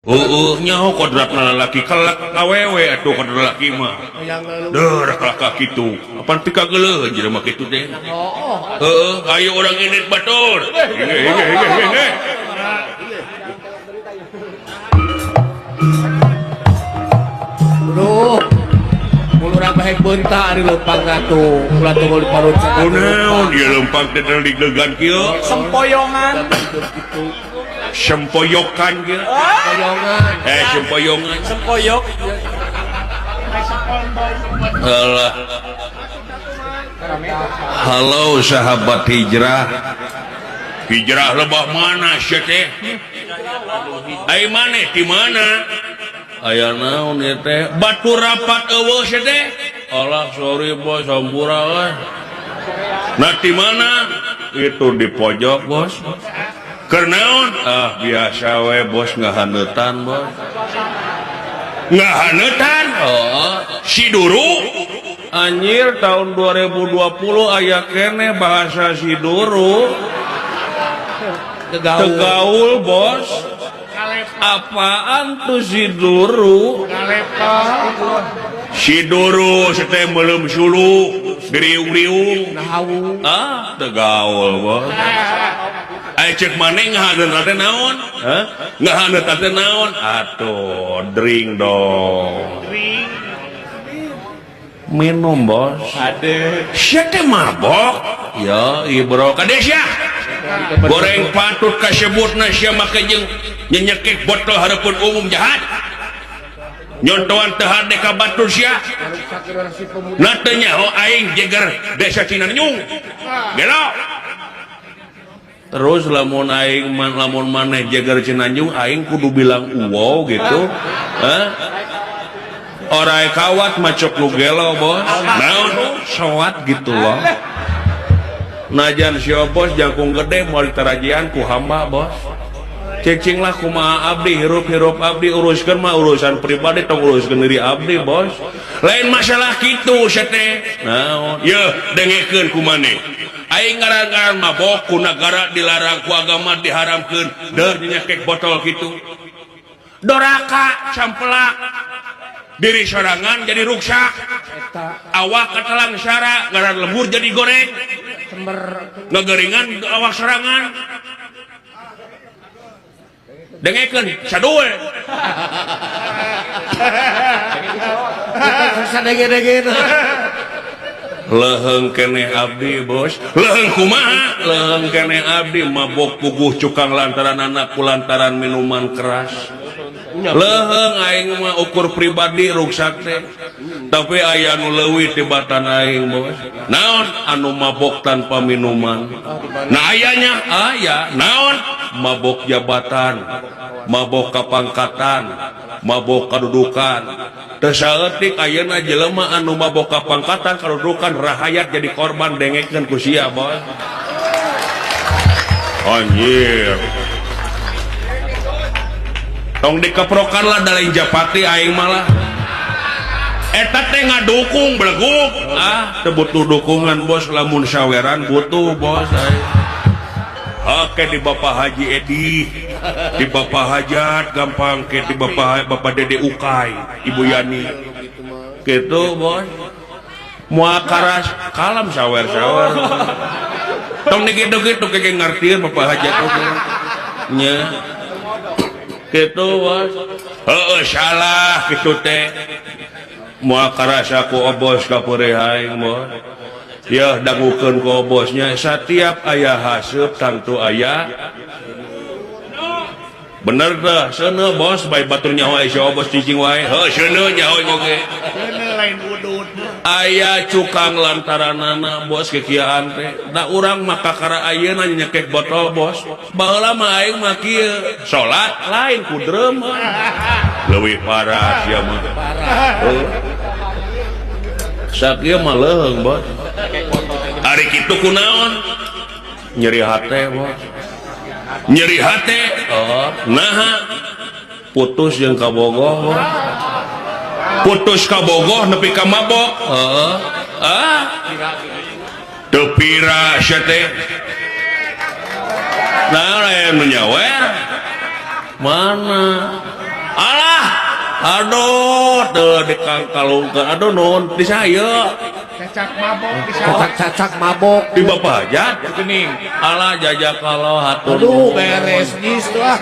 Heeh, nyaho kodratna lalaki kelak awewe atuh kodrat lalaki mah. Deur kelak kitu. Apan pikageuleuh jelema kitu teh. Heeh, ayo urang indit batur. Hige hige hige hige. Duh. Mun urang bae beunta ari leumpang atuh. Ulah tunggu di parut. Kunaon ieu leumpang teh degan kieu? Sempoyongan. Sempoyokan kieu. Sempoyongan. Sempoyongan. Sempoyok. Alah. Halo sahabat hijrah. Hijrah lebah mana sia teh? Ai maneh di mana? Aya naon ieu teh? Batu rapat eueuh sia teh. Alah sorry bos, hampura euy. Nah di mana? Itu di pojok bos. Keur naon? Ah biasa we bos ngahaneutan bos. Ngahaneutan? Oh, si Duru. Anjir tahun 2020 aya keneh bahasa si Duru. Tegaul bos. Apaan tuh si Duru? Si Duru teh meuleum sulu, diriung-riung. Ah, tegaul bos. Ai cek maneh ngahaneut teh naon? Hah? Ngahaneut teh naon? Atuh, drink dong. Drink. Minum bos. Aduh. Sia teh mabok. Ya, ibro kade sia. Goreng patut kasebutna sia make jeung nyenyekek botol hareupeun umum jahat. Nyontoan teu hade ka batur sia. Na teu nyaho aing jeger desa Cinanyung. Gelo. Terus lamun aing lamun maneh jeger Cinanjung aing kudu bilang wow gitu. Hah? Orai kawat macok lu gelo bos. Naon soat gitu loh. Najan si bos jangkung gede moal ditarajian ku hamba bos. Cicing lah kumaha abdi hirup-hirup abdi uruskeun mah urusan pribadi tong uruskeun diri abdi bos. Lain masalah kitu sia teh. Naon? Yeuh dengekeun ku maneh. Aing ngaran-ngaran mabok ku nagara dilarang ku agama diharamkeun deur nyekek botol kitu. Doraka sampelak diri sorangan jadi ruksak. Awak katelang sara ngaran lembur jadi goreng. Ngegeringan awak sorangan. Dengekeun sadul. Sadenge-denge. Leheng keneh abdi bos. Leheng kumaha? Leheng keneh abdi mabok puguh cukang lantaran anak ku lantaran minuman keras. Leheng aing mah ukur pribadi ruksak teh. Tapi aya nu leuwih tibatan aing bos. Naon anu mabok tanpa minuman? Nah ayanya aya naon? Mabok jabatan, mabok kapangkatan, mabok kadudukan. Teu saeutik ayeuna jelema anu mabok kapangkatan kadudukan rahayat jadi korban dengekeun ku sia bos. Anjir. Tong dikeprokan lah da lain japati aing malah. Eta teh ngadukung beleguk. Ah, teu butuh dukungan bos lamun saweran butuh bos aing. Oke di Bapak Haji Edi, di Bapak Hajat gampang ke di Bapak Dede Ukay, Ibu Yani. Gitu bos. Moal karas kalam sawer-sawer. Tong dikitu-kitu keke ngartieun Bapak Hajat oge. Nya. Gitu bos. Heeh salah kitu teh. Moal karasa ku obos ka peurih aing bos. Ya dangukeun ku obosnya satiap aya haseup tangtu aya. Bener teh seuneu bos bae batur nyaho aya si obos cicing wae. Heuh seuneu nyaho oge. Seuneu lain udud. Aya cukang lantaranana bos kikiaan teh. Da urang mah kakara ayeuna nyekek botol bos. Baheula mah aing mah kieu. Salat lain ku drum. Leuwih parah sia mah. Heuh. Sakieu mah leuheung bos. Ari kitu kunaon? Nyeri hate bos. Nyeri hate. Oh, naha putus jeung kabogoh bos. Putus kabogoh nepi ka mabok. Heeh. Ah. Teu pira sia teh. Nah, lain nu nyawer. Mana? Aduh, teu dikangkalungkeun. Aduh nuhun di saya. Cacak mabok di sawah. Cacak-cacak mabok. Di Bapak Hajat. Gening. Alah jajakallah hatur. Aduh beres geus tuh ah.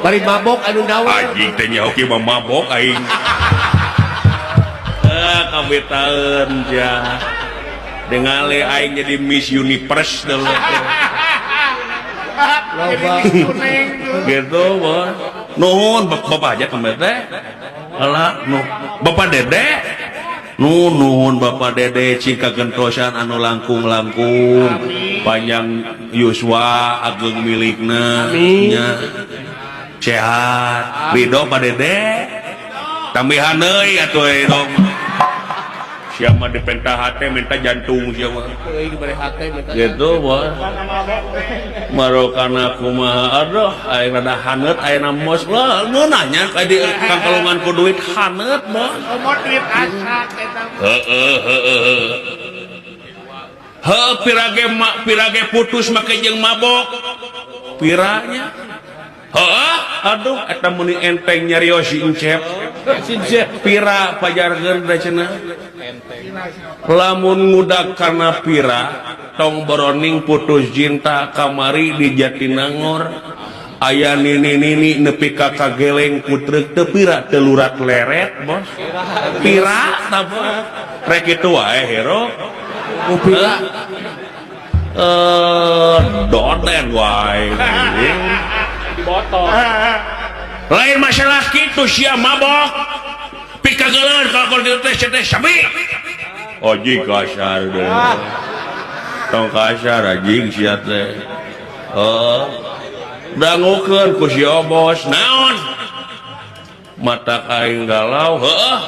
Bari mabok anu nawa. Anjing teh nyaho kieu mah mabok aing. Eh kabetaeun sia. Dengali aing jadi Miss Universe dulu. Loba. Gitu, bos. Nuhun Bapak Hajat kemarin teh. Alah, nuh. Bapak Dede. Nu nuhun Bapak Dede cing kagentosan anu langkung-langkung. Panjang yuswa ageng milikna. Nya. Sehat. Ridho Pak Dede. Tambihan deui atuh ridho. Siapa dipenta hate minta jantung siapa. Euy dibere hate minta. Gitu, bos. Marokana kumaha aduh aing rada haneut ayeuna mos lah ngeunahnya ka di kangkalungan ku duit haneut bos. Komo duit asak eta. Heeh heeh. Heuh pirage pirage putus make jeung mabok. Piranya. Heeh, aduh eta meuni enteng nyarios si Encep. Pira pajarkeun da cenah. Lamun ngudak karena pira tong boroning putus cinta kamari di Jatinangor aya nini-nini nepi ka kageleng ku truk teu pira teu lurat leret bos. Pira tah bos. Rek kitu wae hero. Ku pira. Doden wae. Lain masalah kitu sia mabok. Pikageuleun kalau kitu teh teh sabi. Oji kasar deh. Tong kasar anjing sia teh. Heuh. Dangukeun ku si Obos. Naon? Mata aing galau, heuh.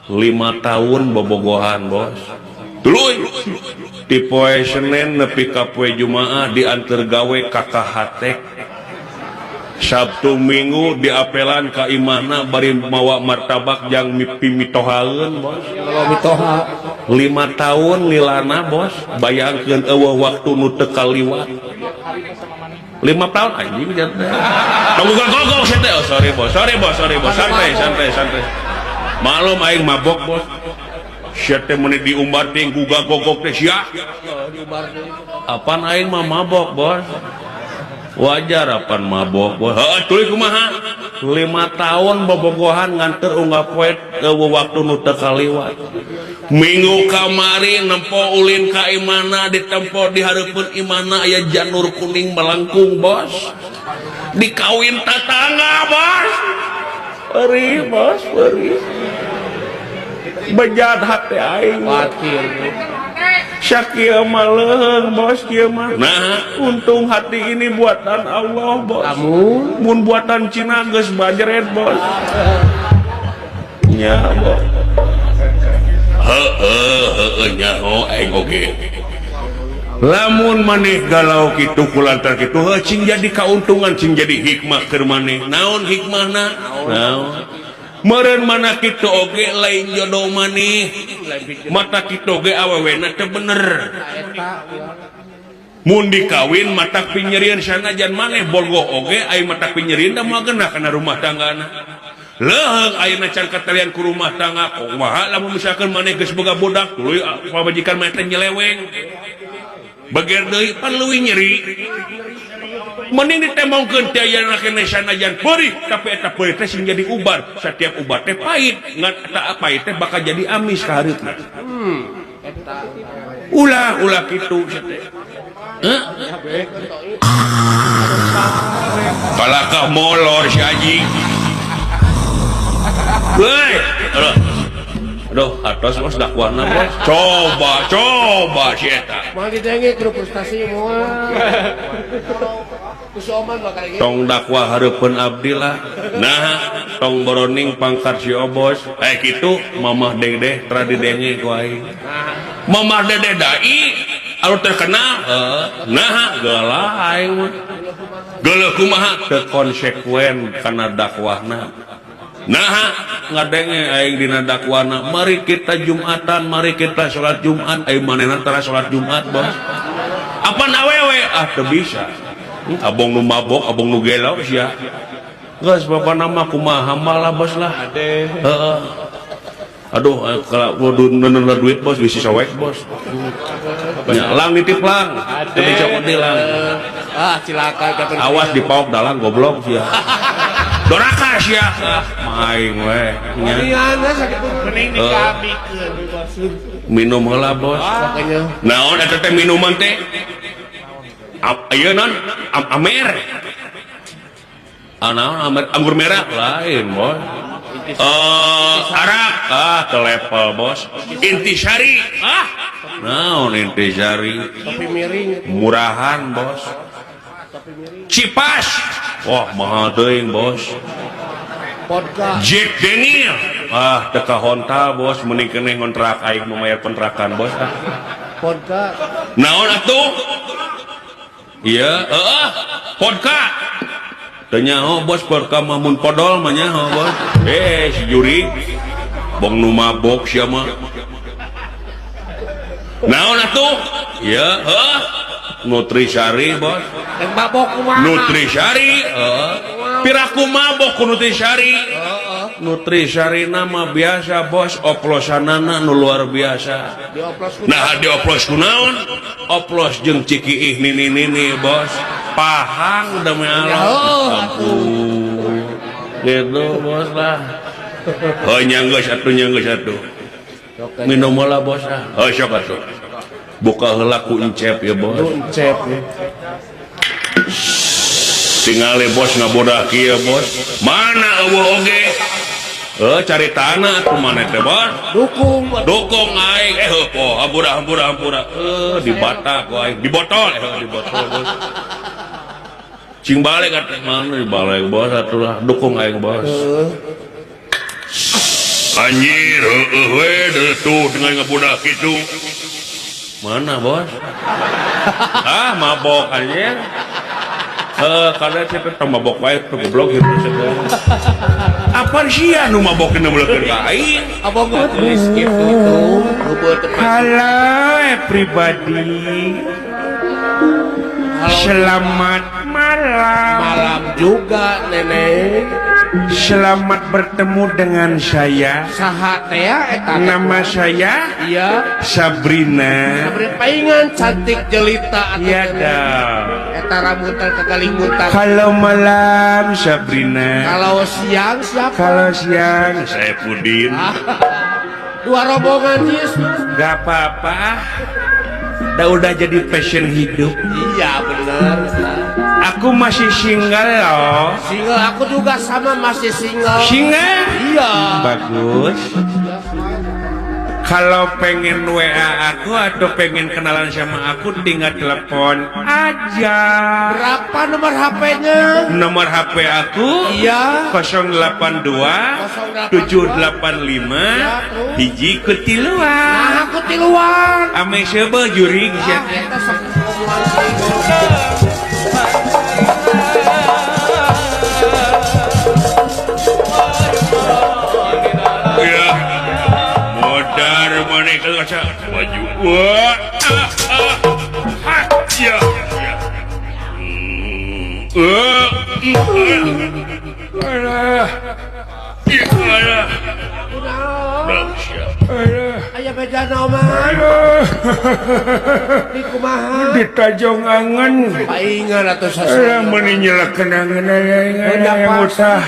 5 tahun bobogohan, bos. Tuluy. Di poe Senin nepi ka poe Jumaah dianteur gawe ka Kahatek. Sabtu Minggu diapelan ka imahna bari mawa martabak jang mimpi mitohaeun bos. Kalau mitoha 5 tahun lilana bos, bayangkeun eueuh waktu nu teu kaliwat. 5 tahun anjing teh. Tong gogok sia teh. Oh, sorry bos, sorry bos, sorry bos. Santai, santai, santai. Maklum aing mabok bos. Sia teh meuni diumbar teh guga gogok teh sia. Apaan aing mah mabok bos. Wajar apan mabok bos. Heuh tuluy kumaha? 5 tahun bobogohan nganter unggal poe eueuh waktu nu teu kaliwat. Minggu kamari nempo ulin ka imana ditempo di hareupeun imana aya janur kuning melengkung bos. Dikawin tatangga bos. Perih bos, perih. Bejat hati aing. Khawatir. Syakia mah leuheung bos kieu mah. Nah, untung hati ini buatan Allah bos. Amun mun buatan Cina geus bajret bos. Nya bos. Heeh heeh nyaho aing oge. Lamun maneh galau kitu kulantar kitu heuh cing jadi kauntungan cing jadi hikmah keur maneh. Naon hikmahna? Naon? Meureun mana kitu oge lain jodoh maneh. Mata kitu oge awewena teu bener. Mun dikawin mata pinyerieun sanajan maneh bogoh oge ai mata pinyerieun da moal genah kana rumah tanggana. Leuheung ayeuna can katalian ku rumah tangga kumaha lamun misalkan maneh geus boga budak tuluy pamajikan maneh teh nyeleweng. Beger deui pan leuwih nyeri. Mending ditembongkeun teh ayeuna keneh sanajan peurih tapi eta peurih teh sing jadi ubar. Satiap ubar teh pahit, ngan eta pahit teh bakal jadi amis ka hareupna. Ulah ulah kitu sia teh. Heuh? Kalakah molor si anjing. Heuy, aduh. Aduh, atos bos dakwahna bos. Coba, coba si eta. Moal didenge kudu frustasi moal. Ku si Oman mah kayak gitu. Tong dakwah hareupeun abdi lah. Nah, tong boroning pangkat si Obos. Kitu mamah Dedeh tara didenge ku aing. Mamah Dedeh dai anu terkenal. Heeh. Nah, gelah aing mah. Geuleuh kumaha teu konsekuen kana dakwahna. Nah, ngadenge aing dina dakwana, mari kita Jumatan, mari kita salat Jumat, aing manehna tara salat Jumat, bos. Apan awewe? Ah, teu bisa. Abong nu mabok, abong nu gelo sia. Geus pokona mah kumaha mah lah bos lah. Heeh. Aduh, kalau kudu neundeun duit bos bisi soek bos. Nya lang nitip lang. Teu dicokot deui lang. Ah, cilaka kapan. Awas dipaok dalang goblok sia. Doraka sia. Ah, maing we. Nya. Mending dikabikeun. Minum heula bos. Naon eta teh minuman teh? Ieu naon? Amer. Ah, naon amer? Anggur merah lain bos. Arak ah ke level bos. Intisari ah naon intisari topi miring murahan bos. Cipas wah mahal teuing bos. Vodka Jack Daniel ah teu kahontal bos mending keneh ngontrak aing mau mayar kontrakan bos ah. Vodka naon atuh ieu heeh vodka teu nyaho bos vodka mah mun podol mah nyaho bos. Si juri bong nu mabok sia mah. Naon atuh? Ieu heuh Nutrisari bos. Yang mabok kumaha? Nutrisari heuh. Piraku mabok ku Nutrisari. Heeh. Nutrisari nama biasa bos, oplosanana nu luar biasa. Dioplos ku Nah dioplos ku naon? Oplos jeung cikiih nini-nini bos. Pahang demi Allah. Ampun. Gitu bos lah. Oh nyanggeus atuh nyanggeus atuh. Minum heula bos ah. Oh sok atuh. Buka heula ku encep ya bos. Encep ya. Tingali bos ngabodah kieu bos. Mana eueuh oge? Cari tanah atuh maneh teh bos. Dukung. Dukung aing. Oh hampura hampura hampura. Di bata ku aing. Di botol di botol bos. Cing balik atuh mana di balik bos atuh lah dukung aing bos. Anjir heueuh we tuh dengan ngabodah kitu. Mana bos? Ah mabok anjir. Kada teh teh mabok wae teh goblok gitu teh. Apa sia nu mabokeun meulekeun ka aing? Abang tulis gitu tuh. Halo everybody. Selamat malam. Malam juga nenek. Selamat bertemu dengan saya. Saha teh eta? Nama saya iya Sabrina. Sabrina paingan cantik jelita. Iya dah. Eta rambutan kagaling muntang. Kalau malam Sabrina. Kalau siang siapa? Kalau siang saya Pudin. Dua rombongan jis. Gak apa-apa. Udah jadi passion hidup. Iya benar. Aku masih single loh. Single aku juga sama masih single. Single? Iya. Bagus. Kalau pengen WA aku atau pengen kenalan sama aku tinggal telepon aja. Berapa nomor HP-nya? Nomor HP aku iya 082 785 hiji kutiluan. Nah, aku tiluan. Ame seubeuh jurig sia. Ya. Modar maneh kaca baju. Wah. Ha. Ya. Alah. Alah. Aya bejana oman. Di kumaha? Ditajong angen. Paingan atuh sasana. Alah meuni nyelekeun angen yang utah.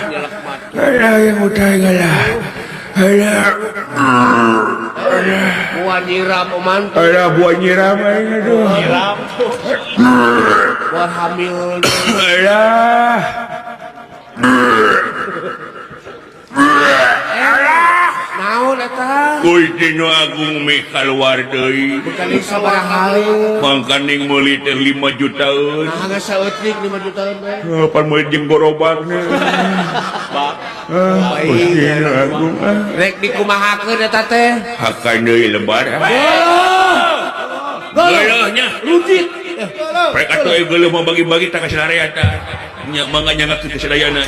Alah yang utah alah. Alah. Buah nyiram oman. Alah buah nyiram aing aduh. Nyiram. Buah hamil. Alah. Alah. Naon eta? Gusti Nu Agung meh kaluar deui. Bekaning sabaraha hareun. Mangkaning meuli teh 5 jutaan. Nah, geus saeutik 5 jutaan teh. Pan meuli jeung gorobakna. Gusti Nu Agung. Rek dikumahakeun eta teh? Hakan deui lebar. Geuleuh nya. Rujit. Rek atuh geuleuh mah bagi-bagi tah ka sadaya tah. Nya mangga nyangga kitu sadayana.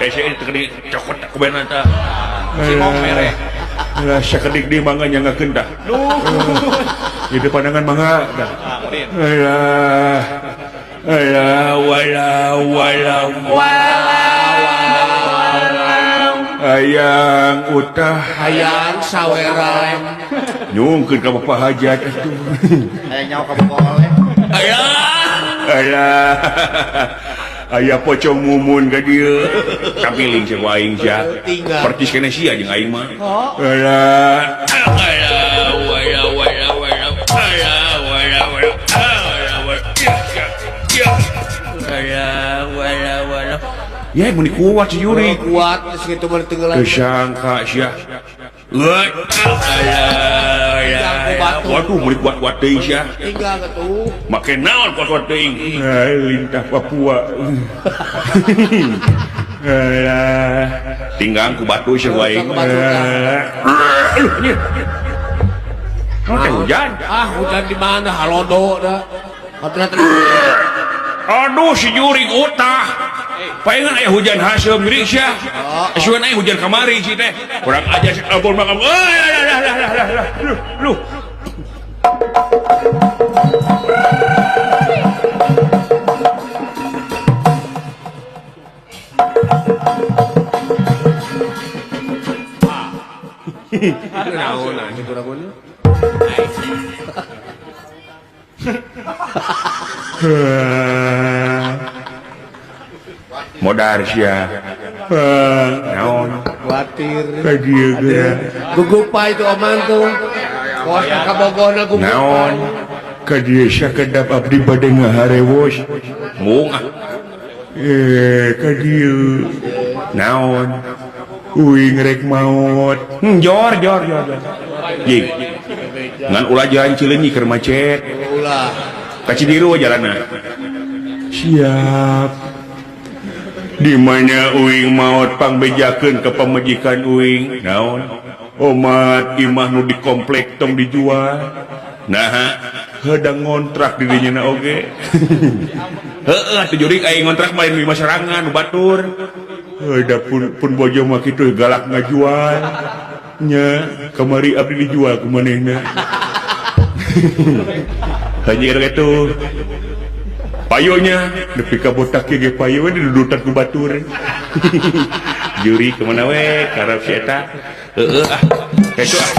Hese teh cokot tak kubena tah. Cimong mere. Lah sakedik deui mangga nyanggakeun tah. Di pandangan mangga dah. Alah. Alah wala wala wala. Hayang utah hayang saweran nyungkeun ka Bapak Hajat atuh. Hayang nyawa ka boleh. Ayah. Alah. Aya pocong mumun ka dieu. Kapiling cek aing sia. Percis keneh sia jeung aing mah. Alah. Ya mun kuat si Juri. Kuat geus kitu mah tenggelam. Kesangka sia. Waduh mun kuat-kuat teuing sia. Tinggal atuh. Make naon kuat-kuat teuing. Lintah Papua. Alah. Tinggang ku batu sia aing. Aduh anjir. Naon teh hujan? Ah, hujan di mana? Halodo dah. Aduh si jurig utah. Palingan aya hujan haseum jurig sia. Sugan aya hujan kamari si teh. Kurang aja si ampun mah. Lah. Luh. Naon anjing kurang mah. Modar sia. Naon? Kuatir. Ka dieu geura. Gugupa itu oman tuh. Kos ka Bogorna gugupa. Naon? Ka dieu sakedap abdi bade ngaharewos. Mung ah. Ka dieu. Naon? Uing rek maot. Jor jor jor. Jing. Ngan ulah jalan Cileunyi keur macet. Ulah. Ka Cibiru jalanna. Siap. Di mana uing maot pangbejakeun ka pamajikan uing. Naon? Omat imah nu di komplek tong dijual. Naha hedang ngontrak di dinya na oge. Heueuh atuh jurig aing ngontrak mah lain mah sorangan nu batur. Heuda pun bojo mah kitu galak ngajual. Nya kamari abdi dijual ku manehna. Heuh kitu. Payonya nepi ka botak ge payo we didudutan ku batur. Juri kemana we karep si eta. Heueuh ah. Kitu ah.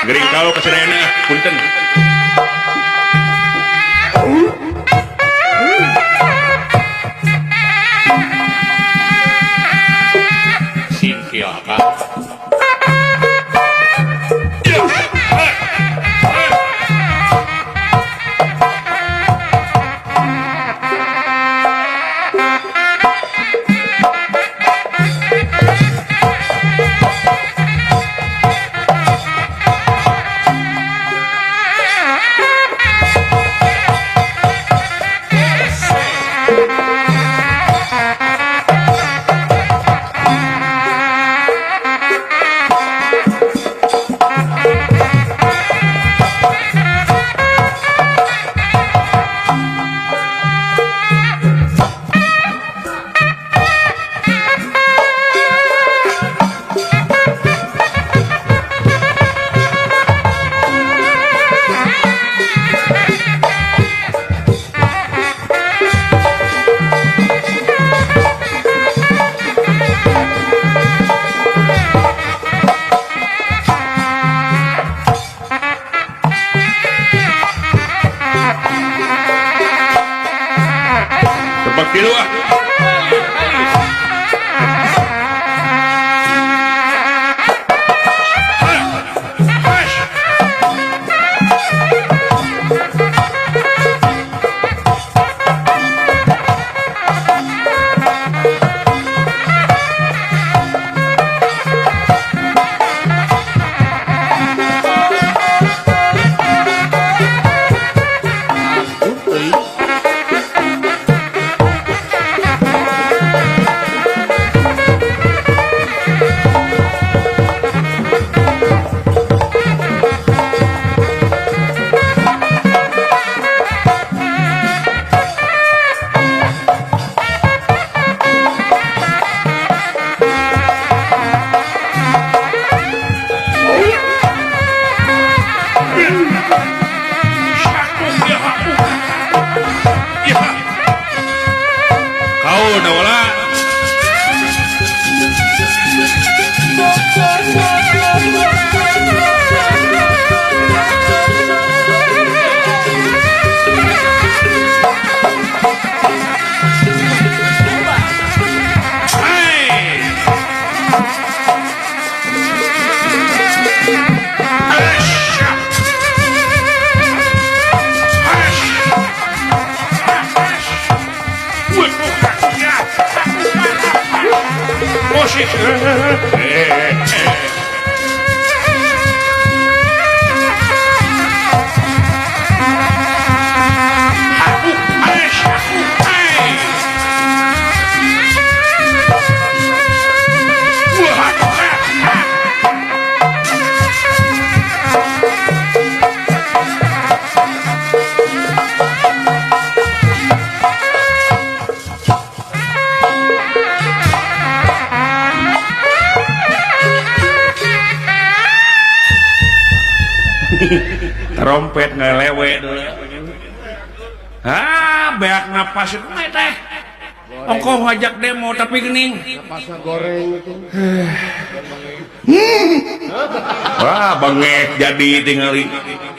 Gering kau kasadayana punten. Singkil ka. Musik. Trompet ngelewe dulu. Ah, beak napas itu teh. Ongkoh ngajak demo tapi gening. Napasna goreng itu. Wah, bengek jadi tingali.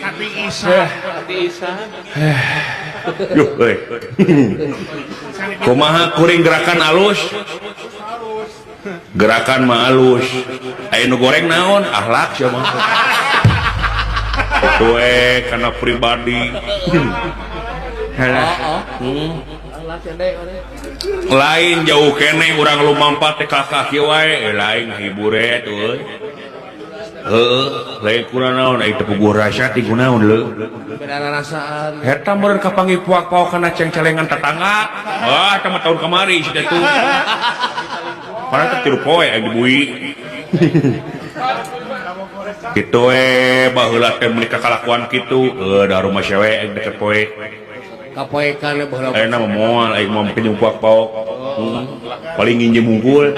Tapi isa, tapi isa. Yuh, euy. Kumaha kuring gerakan alus? Gerakan mah alus. Aya nu goreng naon? Akhlak sia mah. Tuh karena pribadi. Lain jauh kene urang lumampat teh kakak kieu wae, lain ngahibure tuh. Heuh, lain kurang naon ai teu puguh rasa ti kunaon leuh. Beda rasaan. Eta meureun kapanggih puak-paok kana ceng-celengan tetangga. Wah, eta mah tahun kamari si teh tuh. Padahal teh tilu poe aya dibui. Kitu we baheula teh meuni kakalakuan kitu, da rumah sewe deket poe. Kapoekan baheula. Ayeuna mah moal aing mah pinjam puak-paok. Paling nginjem hungkul.